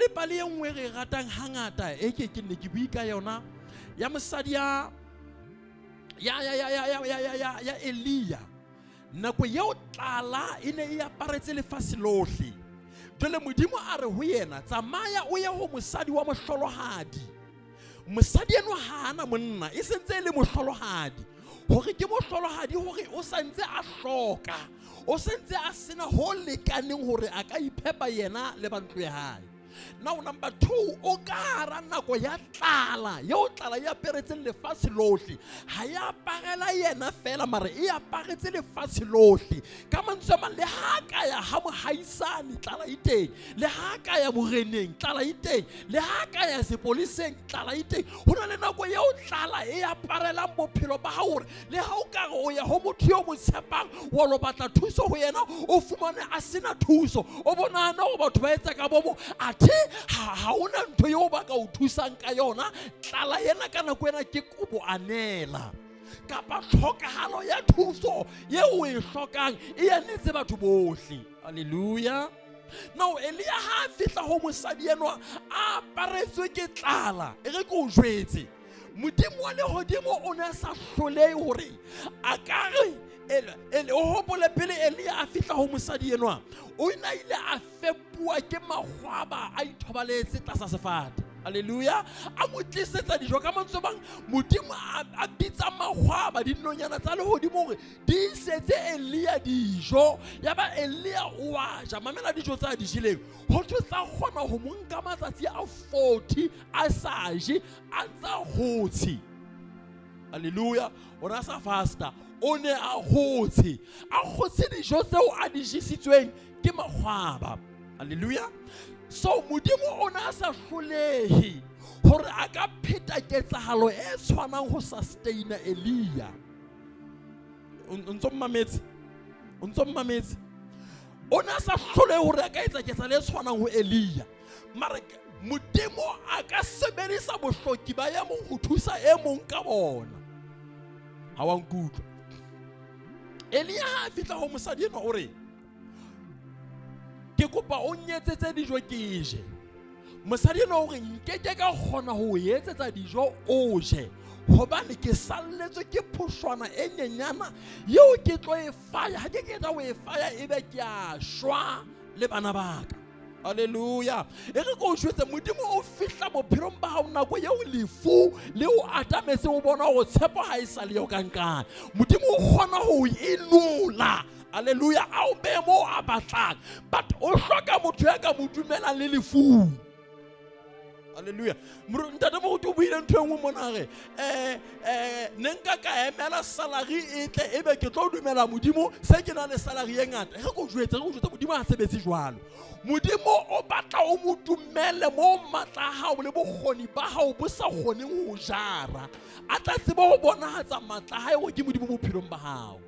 le pale e nngwe re e ratang hangata e ke ke ne ke bue ka yona ya mosadi ya ya ya ya ya ya ya ya ya ya Elia. Nako eo tlala e ne e aparetse lefatshe lohle. Jwale Modimo a re ho yena, tsamaya o ye ho mosadi wa mohlolohadi. Mosadi enwa ha ana monna, e sentse e le mohlolohadi. Hore ke mohlolohadi hore o santse a hloka, o sentse a sena ho lekaneng hore a ka iphepa yena le ba ntlo ya hae. Now number 2, o ka hara nako ya tlala yeo tlala e aperetseng lefatshe lohle. Ha ya aparela yena fela, mare e aparetse lefatshe lohle. Ka mantswe a mang, le ha ka ya ha mohaisane, tlala e teng. Le ha ka ya moreneng, tlala e teng. Le ha ka ya sepoleseng, tlala e teng. Ho na le nako eo tlala e aparelang bophelo ba hao hore le ha o ka re o ya ho motho yo mo tshepang, wa lo batla thuso ho yena, o fumane a sena thuso. O bonahane hore batho ba etsa ka bomo, athe ha hona ntho eo ba ka o thusang ka yona. Tlala ena ka nako ena ke kobo anela kapa tlhokahalo ya thuso eo o e hlokang e anetse batho bohle. Hallelujah. Now Elia ha a fihla ho mosadi enwa a aparetswe ke tlala, e re ke o jwetse, Modimo wa lehodimo o ne a sa hlolehe hore a ka re o hopole pele Elia a fihla ho mosadi enwa, o ne a ile a fepuwa ke mahwaba a ithobaletse tlasa sefate. Hallelujah. A mo tlisetsa dijo. Ka mantswe bang, Modimo a bitsa mahwaba, dinonyana tsa lehodimo hore di isetse Elia dijo. Ya ba Elia o a ja. Mamela dijo tsa di jeleng. Ho thwe tsa kgona ho mo nka matsatsi a 40 a sa je, a ntsa kgotshe. Hallelujah. O ne a sa fasta, o ne a kgotshe. A kgotshe dijo tseo a di jesitsweng ke mahwaba. Hallelujah. So Modimo o ne a sa hlolehe hore a ka pheta ketsahalo e tshwanang ho sustaina Elia. O ntso mmametse? O ntso mmametse? O ne a sa hlolehe hore a ka etsa ketsahalo e tshwanang ho Elia. Mara Modimo a ka sebedisa bohloki ba e mong ho thusa e mong ka bona. Ha wa nkutlwa. Elia ha a fihla ho mosadi enwa o re, ke kopa o nyetsetse dijo ke je. Mosadi enwa o re, nkeke ka kgona ho o etsetsa dijo o je, hobane ke salletswe ke phoshwana e nyenyana eo ke tlo e faya. Ha ke qeta ho e faya ebe ke a shwa le bana ba ka. Hallelujah. E re ko jwetse, Modimo o fihla bophelong ba hao nako eo lefu le o atametse, o bona hore tshepo ha e sa le eo ka nkane. Modimo o kgona ho inola. Hallelujah. A o behe moo a batlang, but o hloka motho ya ka mo dumelang le lefung. Hallelujah. Ntate moruti o buile ntho e nngwe mona re, ne nka ka emela salary e tle ebe ke tlo dumela Modimo se ke na le salary e ngata. Re ko jwetse, re ko jwetse, Modimo ha sebetse jwalo. Modimo o batla o mo dumele mo matla a hao le bokgoni ba hao bo sa kgoneng ho jara. A tla tsebe ho bonahatsa matla a hae hore ke Modimo bophelong ba hao.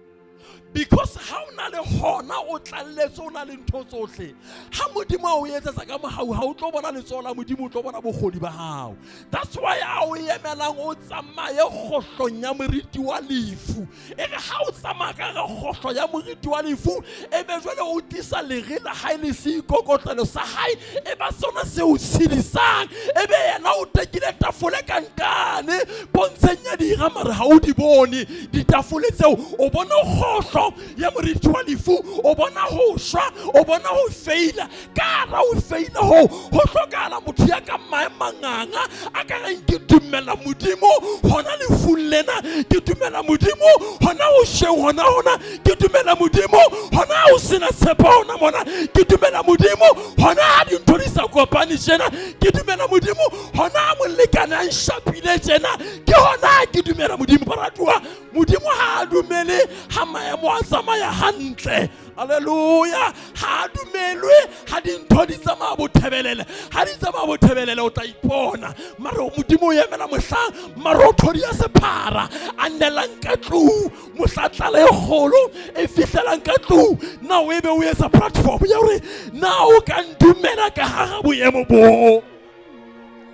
Because ha o na le hona o tlalletse, o na le ntho tsohle, ha Modimo a o etsetsa ka mohau, ha o tlo bona letsoho la Modimo, o tlo bona bokgoni ba hao. That's why a o emelang o tsamaye kgohlong ya moriti wa lefu. E re ha o tsamaya ka re kgohlo ya moriti wa lefu, e be jwale o tlisa lere la hae le seikokotlelo sa hae, e ba sona se o tshedisang. E be yena o tekile tafole ka nkane pontsheng ya dira, mare ha o di bone ditafole tseo. O bona kgohlo ya moriti wa lefu, o bona ho shwa, o bona ho feila. Ka hara ho feila hoo, ho hlokahala motho ya ka mae manganga a ka reng, ke dumela Modimo hona lefung lena, ke dumela Modimo hona ho shweng hona hona, ke dumela Modimo hona ha o sena tshepo hona mona, ke dumela Modimo hona ha dintho di sa kopane tjena, ke dumela Modimo hona ha molekane a nshapile tjena, ke hona ke dumela Modimo. Baratuwa, Modimo ha a dumele ha maemo a tsamaya hantle. Hallelujah. Ha a dumelwe ha dintho di tsamaya bothebelele. Ha di tsamaya bothebelele o tla ipona. Mare Modimo o emela mohlang marothodi a sephara a nelang ka tlung, mohla tlala e kgolo e fihlelang ka tlung. Na o ebe o etsa platform ya hore na o ka ndumela ka hara boemo bo?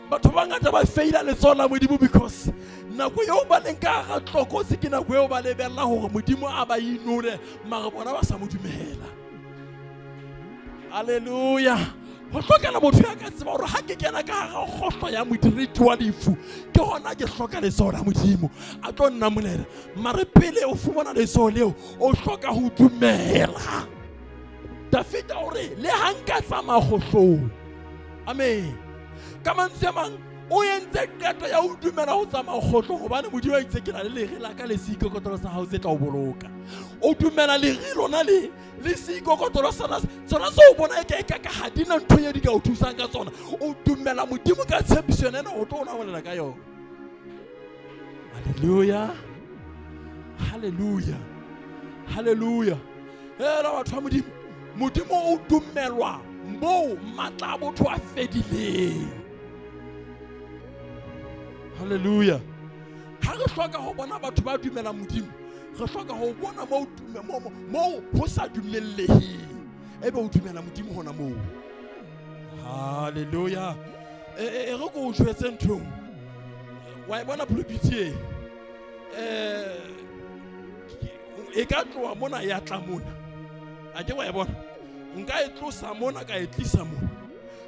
Batho ba bangata ba feila letsoho la Modimo because nako eo ba leng ka hara tlokotsi ke nako eo ba lebellang hore Modimo a ba inole, mara bona ba sa mo dumela. Hallelujah. Ho hlokela motho ya ka tseba hore ha hara kgohlo ya modiredi wa lefu, ke gona ke hloka letsoho la Modimo a tlo nnamolela. Mare pele o fumana letsoho leo, o hloka ho dumela. Dafita o re, le ha nka tsamaya kgohlong. Amen. Ka mantswe a mang, o entse qeto ya ho dumela ho tsamaya kgohlong gobane Modimo a itse ke na le lere la ka le seikokotelo sa gago se tla o boloka. O dumela lere lona le le seikokotelo sona sona se o bona e ka e ka ka ga di na ntho ye di ka o thusang ka tsona. O dumela Modimo ka tshepiso yone ena o tlo o namolela ka yona. Halleluja, halleluja, halleluja. Hela batho ba Modimo, Modimo o dumelwa moo matla a botho a fedileng. Halleluja. Ha re hloka ho bona batho ba dumelang Modimo, re hloka ho bona moo ho sa dumelleheng, ebe o dumela Modimo hona moo. Halleluja. E re ko o jwetse ntho e nngwe. Wa e bona pulpit e? E ka tloha mona ya tla mona. A ke wa e bona? Nka e tlosa mona ka e tlisa mona.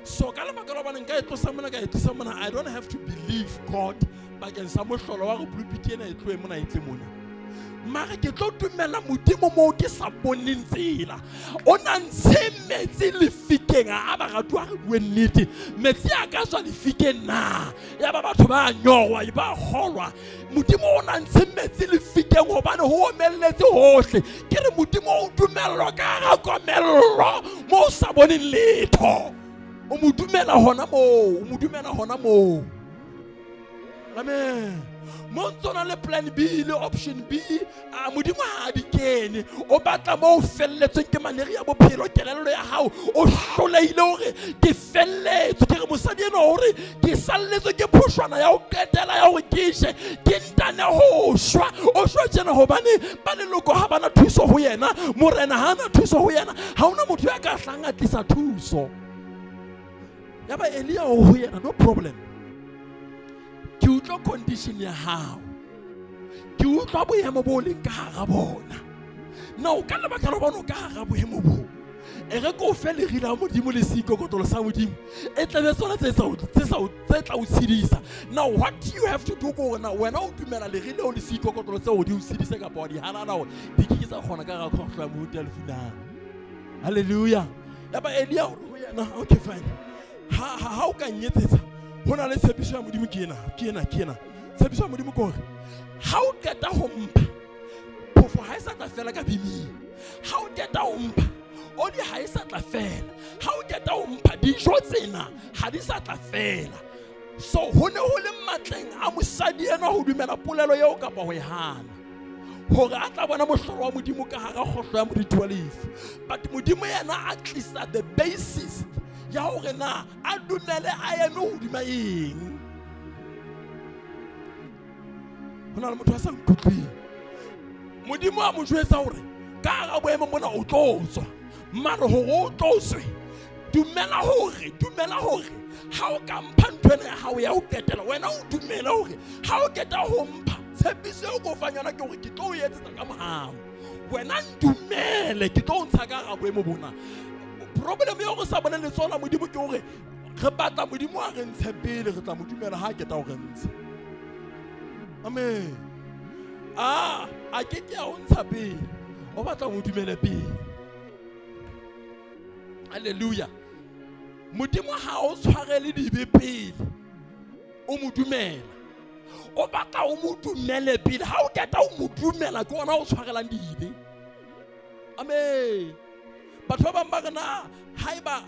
So ka lebaka la hobane nka e tlosa mona ka e tlisa mona, I don't have to believe God bakeng sa mohlolo wa gore pulpit ena e tlohe mona e tle mona. Mare ke tlo dumela Modimo moo ke sa boneng tsela. O na ntshe metsi lefikeng. A ba ratuwa re bue nnete, metsi a ka tswa lefikeng na? Ya ba batho ba nyorwa, ba kgolwa. Modimo o na ntshe metsi lefikeng gobane ho omelletse hohle. Ke re Modimo o dumellwa ka hara komello mo o sa boneng letho. O mo dumela hona moo, o mo dumela hona moo. Amen. Mo ntse o na le plan B le option B, a Modimo ha a di kene. O batla mo o felletsweng ke maneri ya bophelo, kelello ya hao o hlolehile hore ke felletswe. Ke re mosadi enwa hore ke salletswe ke phoshwana ya ho qetela ya hore ke je, ke ntane ho shwa. O shwa tjena hobane ba leloko ha bana thuso ho yena, morena ha ana thuso ho yena, ha hona motho ya ka hlang a tlisa thuso. Ya ba Elia o ho yena, no problem. Ke utlwa condition ya hao, ke utlwa boemo bo leng ka hara bona. Na o ka lebaka la hobane o ka hara boemo bo, e re ko fe lere la Modimo le seikokotelo sa Modimo, e tlabe tsona tse tla o tshedisa. Now what you have to do ke hore na wena o dumela lere leo le seikokotelo tseo di o tshedise kapa wa di hanana hore di ke ke tsa kgona ka hara kgohlo ya moruti ya lefu na. Halleluja. Ya ba Elia o re ho yena, okay fine, ha o ka nyetsetsa, ho na le tshepiso ya Modimo. Ke ena, ke ena, ke ena tshepiso ya Modimo, ke hore ha o qeta ho mpha phofo ha e sa tla fela ka biming, ha o qeta ho mpha odi ha e sa tla fela, ha o qeta ho mpha dijo tsena ha di sa tla fela. So ho ne ho le matleng a mosadi enwa ho dumela polelo eo kapa ho e hana, hore a tla bona mohlolo wa Modimo ka hara kgohlo ya moriti wa lefu. But Modimo yena a tlisa the basis ya hore na a dumele a eme hodima eng. Ho na le motho a sa nkutlweng. Modimo a mo jwetsa hore ka hara boemo mona o tlo tswa, mare hore o tlo tswe, dumela hore, dumela hore ha o ka mpha ntho ena ya hao ya ho qetela, wena o dumele hore ha o qeta ho mpha tshepiso eo ke o fang yona ke hore ke tlo o etsetsa ka mohau. Wena ntumele, ke tlo o ntsha ka hara boemo bona. Problem eo re sa boneng letsoho la Modimo ke hore re batla Modimo a re ntshe pele, re tla mo dumela ha a qeta ho re ntsha. Amen. A ke ke a o ntsha pele, o batla o dumele pele. Halleluja. Modimo ha o tshwarele dibe pele o mo dumela, o batla o mo dumele pele. Ha o qeta o mo dumela, ke ona o tshwarelang dibe. Amen. Batho ba bang ba re na haeba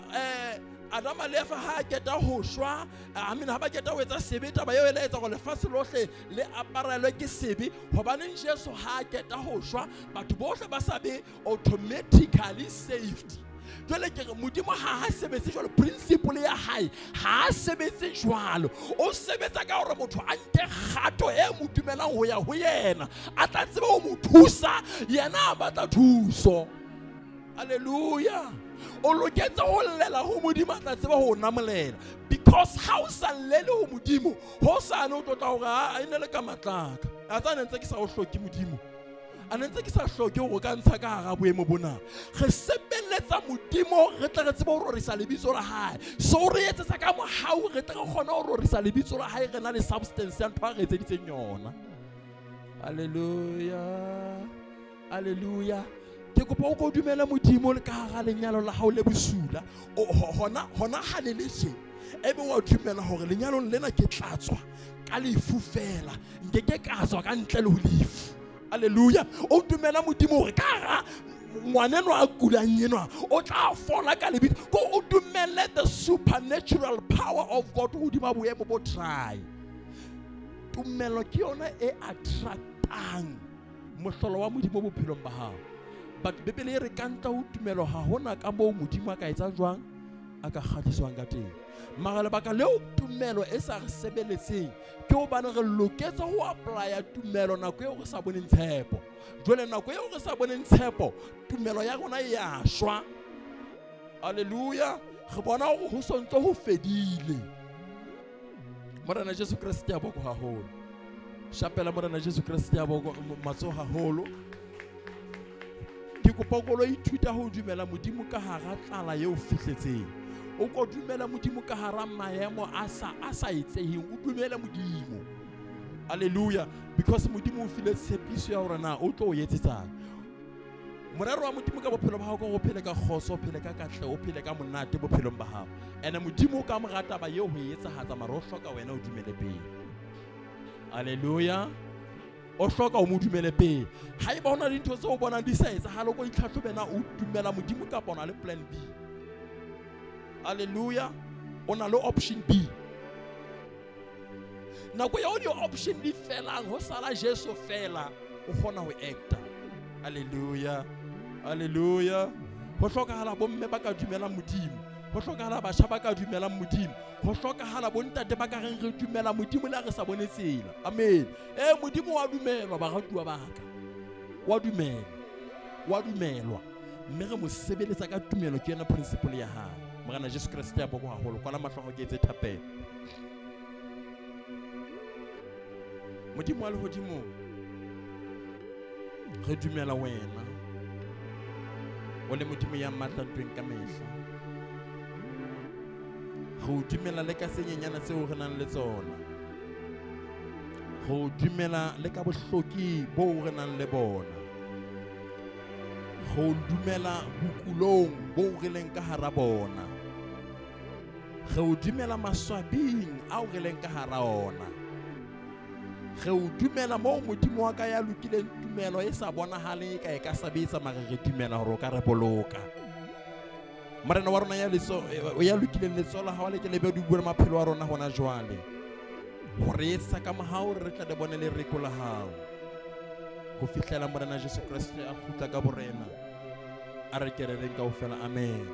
Adama le Eva ha qeta ho shwa, I mean ha ba qeta ho etsa sebe, taba eo e la etsa hore lefatshe lohle le aparelwe ke sebe. Hobaneng Jesu ha qeta ho shwa, batho bohle ba sa be automatically saved? Jwale ke re Modimo ha a sebetse jwalo, principle ya hae ha a sebetse jwalo. O sebetsa ka hore motho a nke kgato e mo dumelang ho ya ho yena, a tla tsebe ho mo thusa, yena a batla thuso. Halleluja. O loketse ho llela ho Modimo, a tla tseba ho o namolela. Because ha o sa llele ho Modimo, ho sane o tlotla hore a e ne le ka matlaka. A tsa ne ntse ke sa o hloke Modimo, a ne ntse ke sa hloke hore o ka ntsha ka hara boemo bona. Re sebeletsa Modimo, re tle re tsebe ho rorisa lebitso la hae. So re etsetsa ka mohau. mohau re tle re kgone ho rorisa lebitso la hae re na le substance ya ntho a re etseditseng yona. Alleluia, alleluia. Ke kopa o ko dumele Modimo le ka hara lenyalo la hao le bosula. Hona hona ha le le tje, ebe wa dumela hore lenyalong lena ke tla tswa ka lefu fela, nke ke ka tswa ka ntle le ho lefu. Alleluia. O dumela Modimo hore ka hara ngwaneno a kulang enwa o tla fola ka lebitso. Ko o dumele the supernatural power of God hodima boemo bo dry. Tumelo ke yona e attractang mohlolo wa Modimo bophelong ba hao. But Bibele e re ka ntle ho tumelo ha hona ka moo Modimo a ka etsang jwang, a ka kgahliswang ka teng. Mara lebaka leo tumelo e sa re sebeletseng ke hobane re loketse ho applya tumelo nako eo re sa boneng tshepo. Jwale nako eo re sa boneng tshepo, tumelo ya rona e a shwa. Alleluia. Re bona hore ho sontso ho fedile. Morena Jesu Kreste a boko haholo. Shapela Morena Jesu Kreste a boko matsoho haholo. Ke kopa o ko lo ithuta ho dumela Modimo ka hara tlala eo fihletseng. O ko dumela Modimo ka hara maemo a sa etseheng. O dumele Modimo. Alleluia. Because Modimo o file tshepiso ya hore na o tlo o etsetsang. Morero wa Modimo ka bophelo ba hao ke hore o phele ka kgotso, o phele ka katleho, o phele ka monate bophelong ba hao. Ene Modimo o ka mora taba eo ho e etsahatsa, mara o hloka wena o dumele pele. Alleluia. O hloka o mo dumele pele. Haeba ho na le dintho tseo o bonang di sa etsahale, o ko itlhatlhobe na o dumela Modimo kapa o na le plan B. Alleluia. O na le option B. Nako eo di-option di felang, ho sala Jesu fela, o kgona ho acta. Alleluia. Alleluia. Ho hlokahala bomme ba ka dumelang Modimo. Ho hlokahala batjha ba ka dumelang Modimo. Ho hlokahala bontate ba ka reng re dumela Modimo le ha re sa bone tsela. Amen. Modimo wa dumelwa, baratuwa ba ka. Wa dumelwa. Wa dumelwa. Mme re mo sebeletsa ka tumelo, ke yona principle ya hae. Morena Jesu Kreste a boko haholo. Kwala mahlo a hao ke etse thapelo. Modimo wa lehodimo, re dumela wena o le Modimo ya matla ntweng ka mehla. Re o dumela le ka tse nyenyana tseo re nang le tsona. Re o dumela le ka bohloki boo re nang le bona. Re o dumela bokulong boo re leng ka hara bona. Re o dumela maswabing ao re leng ka hara ona. Re o dumela moo Modimo wa ka ya lokileng tumelo e sa bonahaleng e ka e ka sebetsa, mare re dumela hore o ka re boloka. Morena wa rona ya letso, ya lokileng, letsoho la hao le ke le be di bue maphelo a rona hona jwale. Hore etsa ka mohau re tle re bone lereko la hao. Ho fihlela Morena Jesu Kreste a kgutla ka borena. A re ke re reng kaofela, amen.